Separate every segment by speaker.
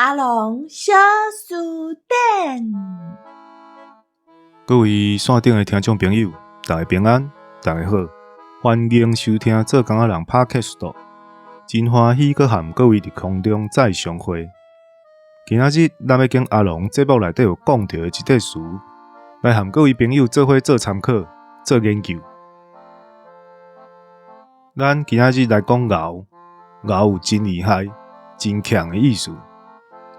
Speaker 1: 阿龍小辭典。
Speaker 2: 各位線頂的聽眾朋友，大家平安，大家好，歡迎收聽做工仔人 Podcast。真歡喜閣和各位佇空中再相會。今仔日咱欲揀阿龍節目內底有講著的一塊詞，來和各位朋友做伙做參考、做研究。咱今仔日來講𠢕，𠢕有真厲害、真強的意思。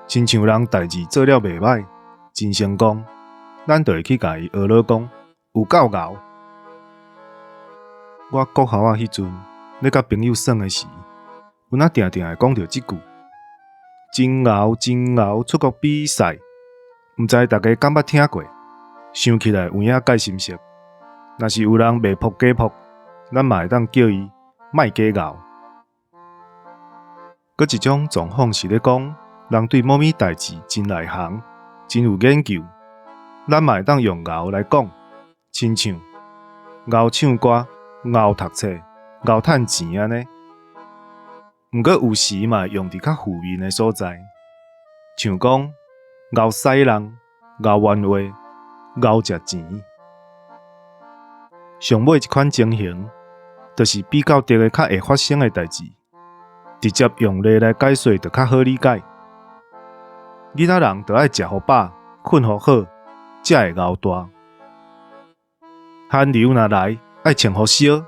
Speaker 2: 親像人代誌做了袂䆀，真成功，咱就會去共伊呵咾講有夠𠢕。我國校仔彼陣，咧佮朋友耍的時，阮仔定定會講著這句：真𠢕真𠢕出國比賽，毋知大家敢捌聽過？想起來有影蓋心熟。若是有人賣噗假噗，咱嘛會當叫伊莫假𠢕。閣一種狀況是咧講，人對某物代誌真內行，真有研究，咱嘛會當用𠢕來講，親像𠢕唱歌、𠢕讀冊、𠢕趁錢按呢。毋過有時嘛會用佇較負面的所在，像講𠢕使人、𠢕冤話、𠢕食錢。上尾這款情形，就是比較著較會發生的代誌，直接用例來解說就較好理解。囡仔人著愛食予飽，睏予好，才會𠢕大。寒流若來，愛穿予燒，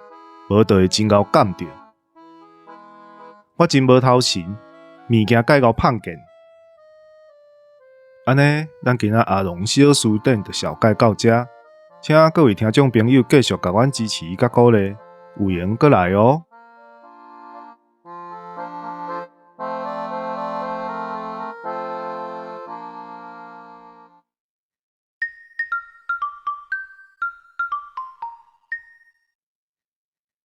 Speaker 2: 無就會真𠢕感著。我真無頭神，物件蓋𠢕胖見。按呢，咱今仔阿龍小辭典就紹介到遮，請各位聽眾朋友繼續共阮支持佮鼓勵，有閒閣來哦。